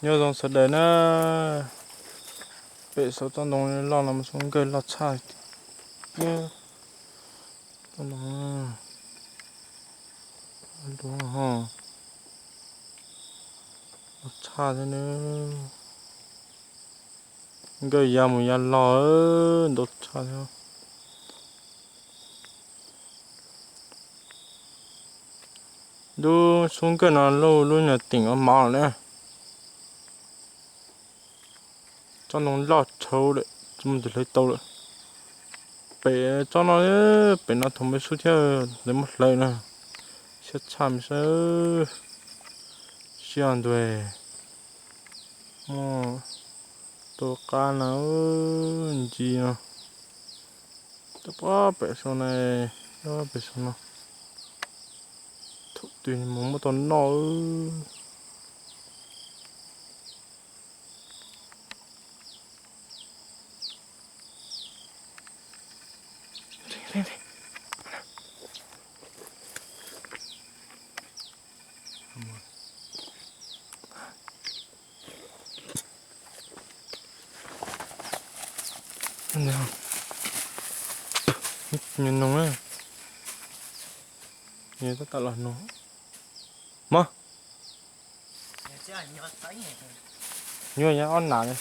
Nyob zoo sawv daws na, pem saum tsob ntoo loj no mas zoo nkauj loj tshaj thiab. Tsob ntoo loj tshaj thiab na, nkawj ya mus ya los ntau tshaj thiab. Lub xub nkawj no lub lub nyuag teem ua mov na. Tsob ntoo loj tshauv lawm, tsis muaj tus hlawv tau lawm. Pem tsob no, pem no thaum me xub thiab lawv muab hlawv na, siab tshaj me sab. Siab ntuag, muaj tua qab na, ntsis no, tau pab pem saum na, pem saum no, thaum twg mus muab tau noj. Nws noog, nws tab tom los noog. Mog, nyuaj nyob ob nas li.